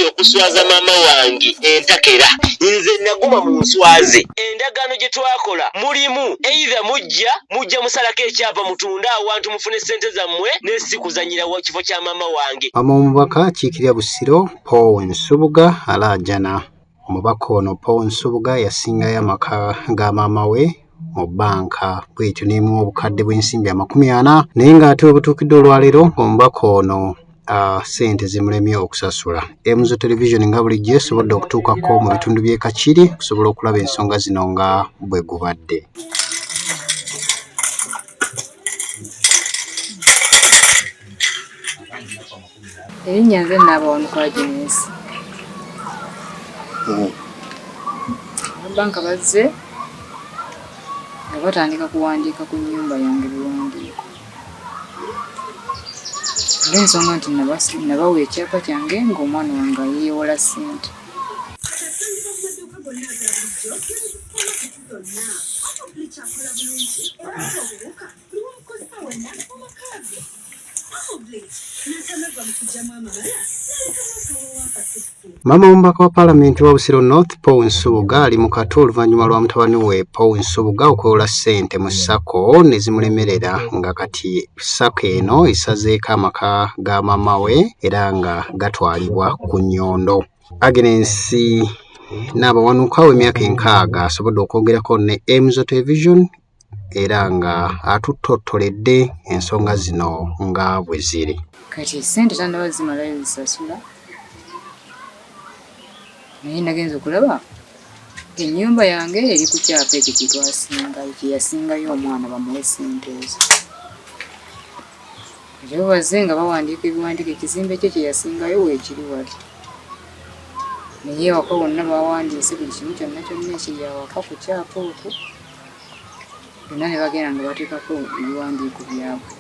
Nkoye okuswaza maama wange entakera. Nze naguma mu nswaze. Endagaano gye twakola mulimu either mujja musalako ekyapa mutunde awantu mufune ssente zammwe, ne si kuzannyira wa kifo kya maama wange. Maama w'omubaka akiikirira Busiro Paul Nsubuga alaajana. Omubaka ono Paul Nsubuga yasingayo amaka ga maama we mu bbanka bw'etyo n'emuwa obukadde bw'ensimbi 40, naye ng'ate we butuukidde olwaleero ng'omubaka ono ssente zimulemye okusasula. Emuzo Television nga bulijjo esobodde okutuukako mu bitundu by'e Kakiri okusobola okulaba ensonga zino nga bwe gubadde. Erinnya nze Nnaabawanuka Agnes. Ababbanka bazze nga batandika kuwandiika ku nnyumba yange biwandiiko. Olw'ensonga nti nabawa ekyapa kyange ng'omwana wange yeewola ssente. Maama w'omubaka wa Paalamenti wa Busiro North Paul Nsubuga ali mu kato oluvannyuma lwa mutabani we Paul Nsubuga okwewola ssente mu SACCO ne zimulemerera, nga kati SACCO eno esazeeko amaka ga maama we era nga gatwalibwa ku nnyondo. Agnes Naabawanuka w'emyaka 60 asobodde okwogerako ne Emzo Television era nga atuttottoledde ensonga zino nga bwe ziri. Kati ssente tannaba zimalayo zisasula, naye nagenze okulaba ennyumba yange eri ku kyapa ekyo kye twasingayo, kye yasingayo omwana bamuwe ssente ezo. Kati bo bazze nga bawandiika ebiwandiiko, ekizimbe kye kye yasingayo weekiri wali. Naye awaka wonna bawandiise buli kimu kyonna kyonna ekiri awaka ku kyapa okwo, byonna ne bagenda nga bateekako ebiwandiiko byabwe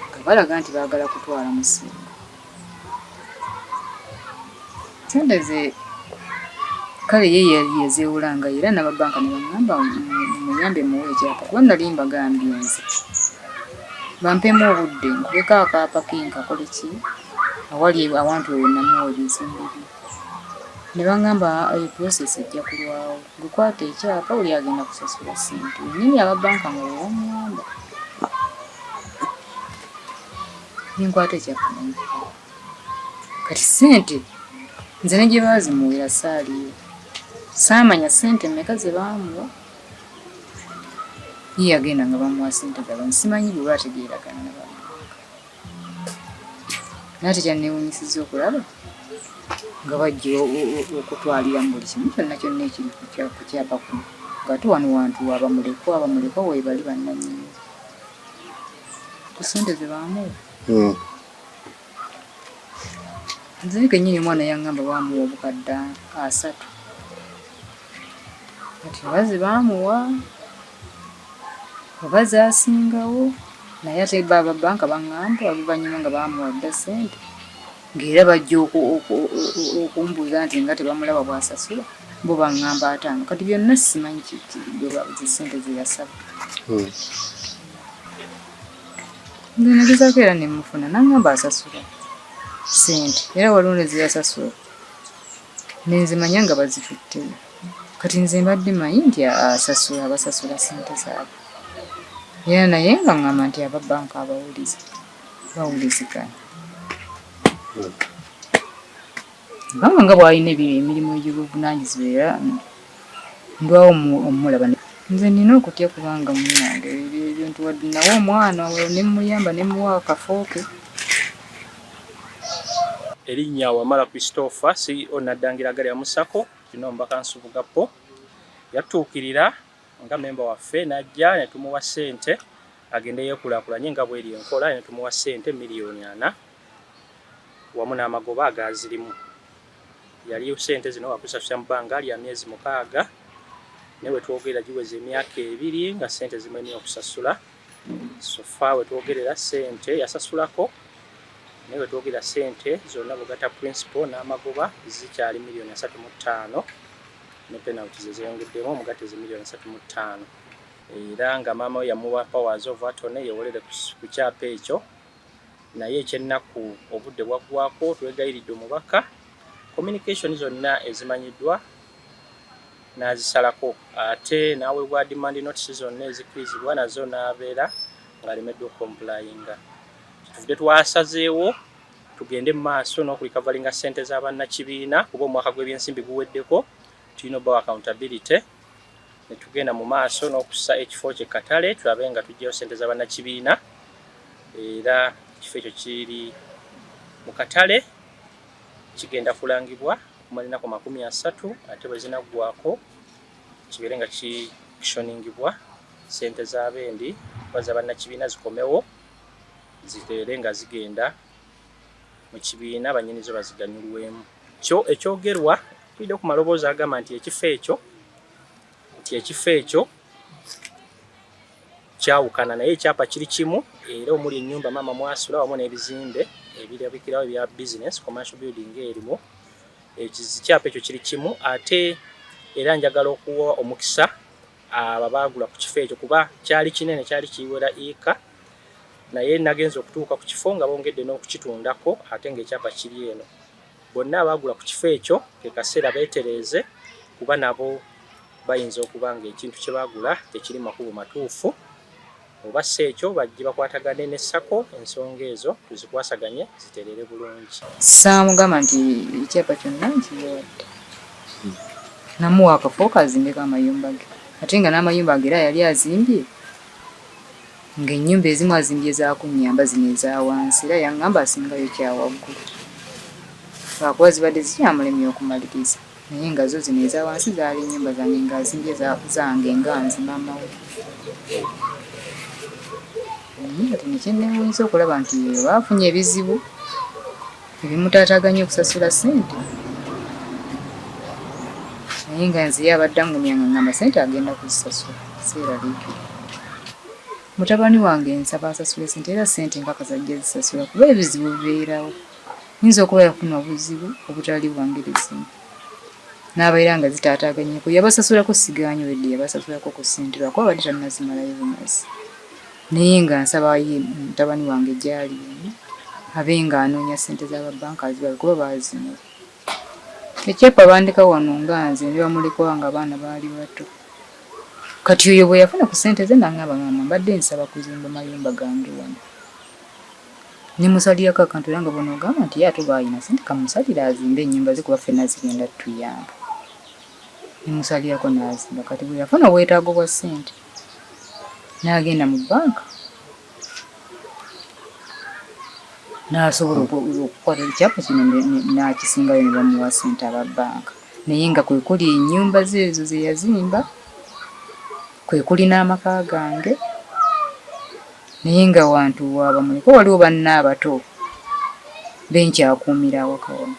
nga balaga nti baagala kutwala musingo. Ssente ze kale ye yazeewolanga era n'ababbanka ne baŋŋamba muyambe muwe ekyapa kuba nali mbagambye nze bampemu obudde nkubeko akaapa ke nkakole ki awali awantu ewo namuwa ebizimbe bye. Ne baŋŋamba eyo process ejja kulwawo, gwe kwata ekyapa oli agenda kusasula ssente. Bennyini ababbanka nga bwe baŋŋamba. Ne nkwata ekyapa ne nkikuba. Kati ssente nze ne gye baazimuwera saaliyo. Saamanya ssente mmeka ze baamuwa. Ye yagenda nga bamuwa ssente zaabwe, simanyi bwe baategeeragana na babbanka. Naye ate kyanneewuunyisizza okulaba nga bajja okutwaliramu buli kimu kyonna kyonna ekiri ku kyapa kuno, ng'ate wano wantu wa bamulekwa, bamulekwa weebali bannannyini ku ssente ze baamuwa. Nze kennyini omwana yaŋŋamba baamuwa obukadde 30. Kati oba ze baamuwa oba zaasingawo, naye ate bo aba bbanka baŋŋamba oluvannyuma nga baamuwa dda ssente ng'era bajja okumbuuza nti nga tebamulaba bw'asasula, bo baŋŋamba 50. Kati byonna simanyi zi ssente ze yasaba. Nze nagezaako era ne mmufuna n'aŋŋamba asasula ssente era waliwo ne ze yasasula ne nzimanya nga bazitutteyo. Kati nze mbadde mmanyi nti asasula abasasula ssente zaabwe era naye nga ŋŋamba nti aba bbanka abawulize bawuliziganya. Kubanga nga bw'alina emirimu egy'obuvunaanyizibwa era ndwawo omulaba. Nze nnina okutya kubanga munnange ebintu wadde nawa omwana ne mmuyamba ne mmuwa akafo ke. Erinnya Wamala Christopher, CEO Naddangira Agalya Musako, kino omubaka Nsubuga Paul yatuukirira nga memba waffe n'ajja ne tumuwa ssente agende yeekulaakulanye nga bw'eri enkola, ne tumuwa ssente 4,000,000 wamu n'amagoba agaazirimu. Yali ssente zino wakusasula mu bbanga lya myezi 6, naye we twogerera giweze emyaka 2 nga ssente zimulemye okusasula. So far we twogerera ssente yasasulako, naye we twogerera ssente zonna bw'ogatta principal n'amagoba zikyali 35,000,000 ne penalties ezeeyongeddemu omugatte ze 35,000,000. Era nga maama we yamuwa powers of attorney yeewolere ku kyapa ekyo, Naye ekyennaku obudde bwaggwako. Twegayiridde omubaka communication zonna ezimanyiddwa n'azisalako, ate n'aweebwa demand notice zonna ezikkirizibwa nazo n'abeera ng'alemeddwa okukomplayinga. Kyetuvudde twasazeewo tugende mu maaso n'okulikavalinga ssente za bannakibiina, kuba omwaka gw'ebyensimbi guweddeko, tulina obawa accountability, ne tugenda mu maaso n'okussa ekifo kye katale tulabe nga tuggyayo ssente za bannakibiina. Era ekifo ekyo kiri mu katale, kigenda kulangibwa okumala ennaku 30, ate bwe zinaggwako kibeere nga kictioningibwa, ssente z'abendi oba za bannakibiina zikomewo, zibeere nga zigenda mu kibiina, bannyinizo baziganyulwemu. Kyo ekyogerwa tulidde ku maloboozi agamba nti ekifo ekyo kyawukana, naye ekyapa kiri kimu, era omuli ennyumba maama mwasula wamu n'ebizimbe ebirabikirawo ebya business, commercial building erimu. Ekyapa ekyo kiri kimu. Ate era njagala okuwa omukisa abo baagula ku kifo ekyo, kuba kyali kinene, kyali kiwera eka, naye nagenza okutuuka ku kifo nga bongedde n'okukitundako, ate ng'ekyapa kiri eno. Bonna abaagula ku kifo ekyo ke kaseera beetereeze, kuba nabo bayinza okuba ng'ekintu kye baagula tekiri makubo matuufu, oba si ekyo bajje bakwatagane ne SACCO, ensonga ezo tuzikwasaganye zitereere bulungi. Saamugamba nti ekyapa kyonna nkiyewadde, namuwa akafo kazimbeko amayumba ge, ate nga n'amayumba ge era yali azimbye ng'ennyumba ezimu azimbye za kunnyamba zino eza wansi, era yaŋŋamba asingayo kya waggulu lwakuba zibadde zikyamulemye okumaliriza, naye nga zo zino eza wansi zaali nnyumba zange ng'azimbye zange nga nze maama we. Naye kati ne kyenneewuunyisa okulaba nti oba afunye ebizibu ebimutaataaganya okusasula ssente, naye nga nze ye abadde aŋŋumya nga ŋŋamba ssente agenda kuzisasula, seeraliikirira. Mutabani wange nsaba asasule ssente, era ssente nkakasa ajja zisasula, kuba ebizibu bibeerawo. Yinza okuba yafuna obuzibu obutali bwa ngeri zimu n'abeera nga zitaataaganyeko. Yabasasulako, sigaanyi wedde yabasasulako ku ssente lwakuba abadde tannazimalayo bumazi, naye nga nsaba ye mutabani wange gy'ali eno abe ng'anoonya ssente z'ababanka azibawe, kuba baazimuwa. Ekyapa bandeka wano nga nze ndi bamulekwa nga abaana baali bato. Kati oyo bwe yafuna ku ssente ze n'aŋŋamba, maama mbadde nsaba kuzimba mayumba gange wano. Ne musalirako akantu, era nga bw'onoogamba nti ye ate oba alina ssente kamusalire azimbe ennyumba ze, kuba ffenna zigenda ttuyamba. Ne musalirako n'azimba. Kati bwe yafuna obwetaago bwa ssente n'agenda mu bbanka n'asobola okukwata ekyapa kino n'akisingayo ne bamuwa ssente aba bbanka, naye nga kwe kuli ennyumba ze ezo ze yazimba, kwe kuli n'amaka gange, naye nga wantu wabamulekwa waliwo banne abato be nkyakuumira awaka wano.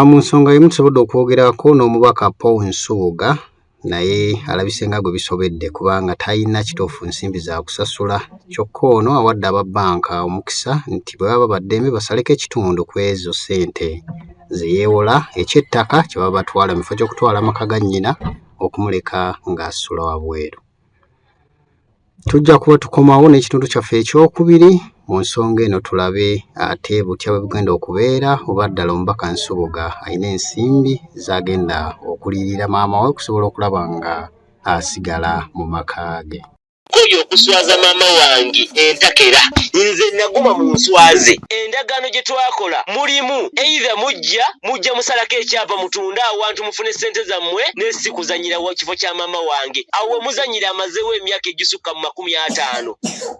Mu nsonga y'emu tusobodde okwogerako n'omubaka Paul Nsubuga, naye alabise nga gwe bisobedde kubanga talina kituufu nsimbi za kusasula, kyokka ono awadde aba bbanka omukisa nti bwe baba baddembe basaleko ekitundu ku ezo ssente ze yeewola eky'ettaka kye baba batwala mu kifo ky'okutwala amaka ga nnyina okumuleka ng'asula wabweru. Tujja kuba tukomawo n'ekitundu kyaffe ekyokubiri mu nsonga eno, tulabe ate butya bwe bugenda okubeera, oba ddala omubaka Nsubuga alina ensimbi z'agenda okuliyirira maama we okusobola okulaba nga asigala mu maka ge. Nkooye okuswaza maama wange entakera. Nze naguma mu nswaze. Endagaano gye twakola mulimu either mujja musalako ekyapa mutunde awantu mufune ssente zammwe, naye si kuzannyira kifo kya maama wange. Awo we muzannyira amazeewo emyaka egisukka mu 50,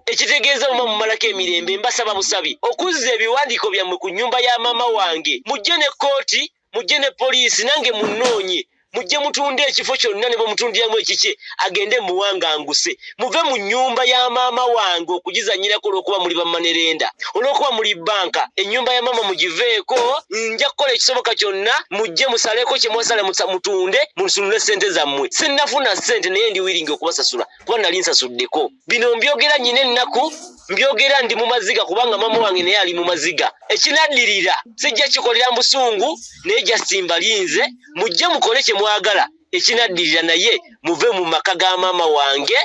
ekitegeeza muma mumalako emirembe. Mbasaba busabi okuzza ebiwandiiko byammwe ku nnyumba ya maama wange. Mujje ne kkooti, mujje ne poliisi, nange munnoonye. Mujje mutunde ekifo kyonna ne bwemutundiramu ekikye agende muwanganguse. Muve mu nnyumba ya maama wange okugizannyirako olw'okuba muli bamanerenda, olw'okuba muli bbanka. Ennyumba ya maama mugiveeko. Nja kukola ekisoboka kyonna mujje musaleko kye mwasala, mutunde musunule ssente zammwe. Sinnafuna ssente naye ndi wiringi okubasasula kuba nali nsasuddeko. Bino mbyogera nyina ennaku, mbyogera ndi mu maziga kubanga maama wange naye ali mu maziga. Ekinaddirira sijja kikolera mu busungu, naye just mbalinze mujje mukole kye mwagala ekinaddirira, naye muve mu maka ga maama wange.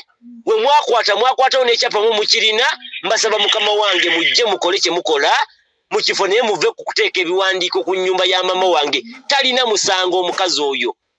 We mwakwata mwakwatawo n'ekyapa mu mukirina. Mbasaba mukama wange mujje mukole kye mukola mu kifo, naye muve ku kuteeka ebiwandiiko ku nnyumba ya maama wange. Talina musango omukazi oyo.